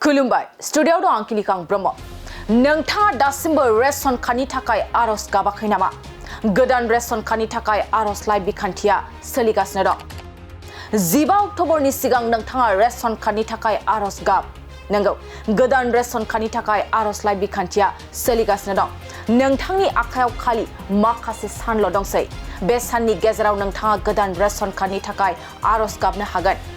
खुलुमबाय स्टुडियोआव दं आं किलिकां ब्रह्म नोंथाङा दासिमबो रेशन कार्डनि थाखाय आरज गाबाखै नामा गोदान रेशन कार्डनि थाखाय आरजलाइ बिखान्थिया सोलिगासिनो दं 15 अक्ट'बरनि सिगां नोंथाङा रेशन कार्डनि थाखाय आरज गाब नंगौ गोदान रेशन कार्डनि थाखाय आरजलाइ बिखान्थिया सोलिगासिनो दं नोंथांनि आखायाव खालि माखासे सानल' दंसै बे साननि गेजेराव नोंथाङा गोदान रेशन कार्डनि थाखाय आरज गाबनो हागोन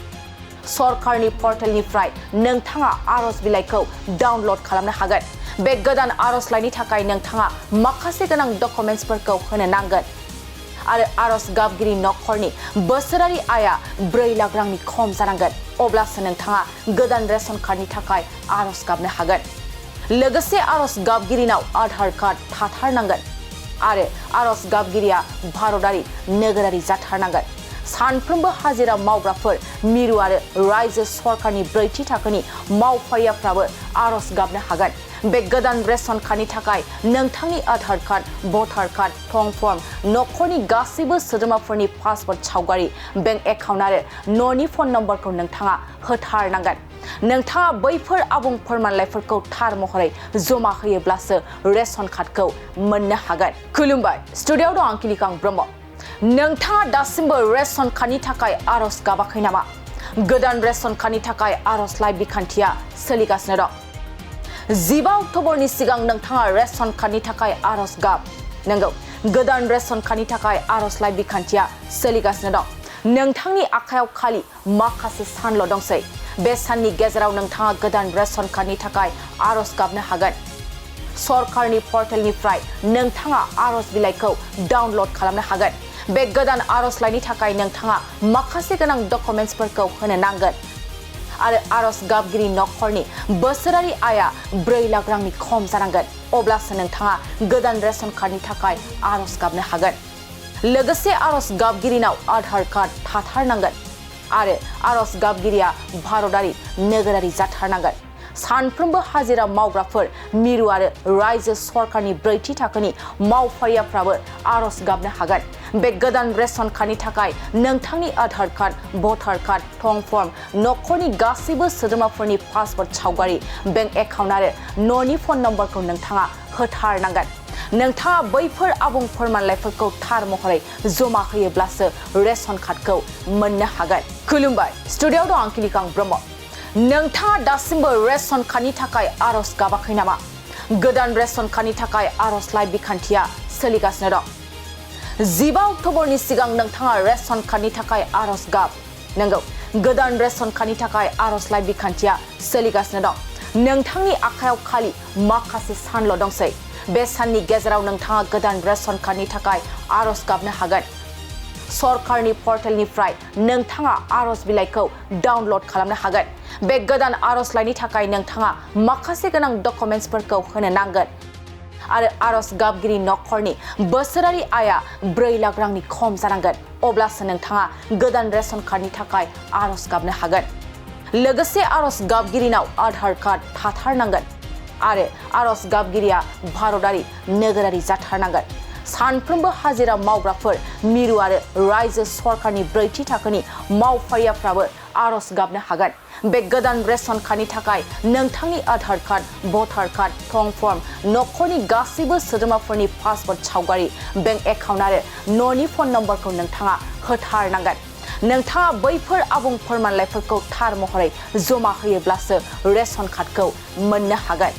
सरकारनि पर्टेलनिफ्राय नोंथाङा आरज बिलाइखौ डाउनल'ड खालामनो हागोन बे गोदान आरजलाइनि थाखाय नोंथाङा माखासे गोनां डकुमेन्ट्सफोरखौ होनो नांगोन आरो आरज गाबगिरि नखरनि बोसोरारि आया 4 लाख रांनि खम जानांगोन अब्लासो नोंथाङा गोदान रेशन कार्डनि थाखाय आरज गाबनो हागोन लोगोसे आरज गाबगिरिनाव आधार कार्ड थाथारनांगोन आरो आरज गाबगिरिया भारतारि नोगोरारि जाथारनांगोन सानफ्रोमबो हाजिरा मावग्राफोर मिरु आरो रायजो सरकारनि 4थि थाखोनि मावफारियाफ्राबो आरज गाबनो हागोन बे गोदान रेशन कार्डनि थाखाय नोंथांनि आधार कार्ड भटार कार्ड थं फर्म नखरनि गासैबो सोद्रोमाफोरनि पासपोर्ट सावगारि बेंक एकाउन्ट आरो न'नि फन नम्बरखौ नोंथाङा होथारनांगोन नोंथाङा बैफोर आबुं फोरमानलाइफोरखौ थार महरै जमा होयोब्लासो रेशन कार्डखौ मोननो हागोन खुलुमबाय स्टुडियोआव दं आं किलिकां ब्रह्म नोंथाङा दासिमबो रेशन कार्डनि थाखाय आरज गाबाखै नामा गोदान रेशन कार्डनि थाखाय आरजलाइ बिखान्थिया सोलिगासिनो दं 15 अक्ट'बरनि सिगां नोंथाङा रेशन कार्डनि थाखाय आरज गाब नंगौ गोदान रेशन कार्डनि थाखाय आरजलाइ बिखान्थिया सोलिगासिनो दं नोंथांनि आखायाव खालि माखासे सानल' दंसै बे साननि गेजेराव नोंथाङा गोदान रेशन कार्डनि थाखाय आरज गाबनो हागोन सरकारनि पर्टेलनिफ्राय नोंथाङा आरज बिलाइखौ डाउनल'ड खालामनो हागोन बे गोदान आरजलाइनि थाखाय नोंथाङा माखासे गोनां डकुमेन्ट्सफोरखौ होनो नांगोन आरो आरज गाबगिरि नखरनि बोसोरारि आया 4 लाख रांनि खम जानांगोन अब्लासो नोंथाङा गोदान रेशन कार्डनि थाखाय आरज गाबनो हागोन लोगोसे आरज गाबगिरिनाव आधार कार्ड थाथारनांगोन आरो आरज गाबगिरिया भारतारि नोगोरारि जाथारनांगोन सानफ्रोमबो हाजिरा मावग्राफोर मिरु आरो रायजो सरकारनि 4थि थाखोनि मावफारियाफ्राबो आरज गाबनो हागोन बे गोदान रेशन कार्डनि थाखाय नोंथांनि आधार कार्ड भटार कार्ड थं फर्म नखरनि गासैबो सोद्रोमाफोरनि पासपोर्ट सावगारि बेंक एकाउन्ट आरो न'नि फन नम्बरखौ नोंथाङा होथारनांगोन नोंथाङा बैफोर आबुं फोरमानलाइफोरखौ थार महरै जमा होयोब्लासो रेशन कार्डखौ मोननो हागोन खुलुमबाय स्टुडियोआव दं आं किलिकां ब्रह्म नोंथाङा दासिमबो रेशन कार्डनि थाखाय आरज गाबाखै नामा गोदान रेशन कार्डनि थाखाय आरजलाइ बिखान्थिया सोलिगासिनो दं 15 अक्ट'बरनि सिगां नोंथाङा रेशन कार्डनि थाखाय आरज गाब नंगौ गोदान रेशन कार्डनि थाखाय आरजलाइ बिखान्थिया सोलिगासिनो दं नोंथांनि आखायाव खालि माखासे सानल' दंसै बे साननि गेजेराव नोंथाङा गोदान रेशन कार्डनि थाखाय आरज गाबनो हागोन सरकारनि पर्टेलनिफ्राय नोंथाङा आरज बिलाइखौ डाउनल'ड खालामनो हागोन बे गोदान आरजलाइनि थाखाय नोंथाङा माखासे गोनां डकुमेन्ट्सफोरखौ होनो नांगोन आरो आरज गाबगिरि नखरनि बोसोरारि आया 4 लाख रांनि खम जानांगोन अब्लासो नोंथाङा गोदान रेशन कार्डनि थाखाय आरज गाबनो हागोन लोगोसे आरज गाबगिरिनाव आधार कार्ड थाथारनांगोन आरो आरज गाबगिरिया भारतारि नोगोरारि जाथारनांगोन सानफ्रोमबो हाजिरा मावग्राफोर मिरु आरो रायजो सरकारनि 4थि थाखोनि मावफारियाफ्राबो आरज गाबनो हागोन बे गोदान रेशन कार्डनि थाखाय नोंथांनि आधार कार्ड भटार कार्ड थं फर्म नखरनि गासैबो सोद्रोमाफोरनि पासपोर्ट सावगारि बेंक एकाउन्ट आरो न'नि फन नम्बरखौ नोंथाङा होथारनांगोन नोंथाङा बैफोर आबुं फोरमानलाइफोरखौ थार महरै जमा होयोब्लासो रेशन कार्डखौ मोननो हागोन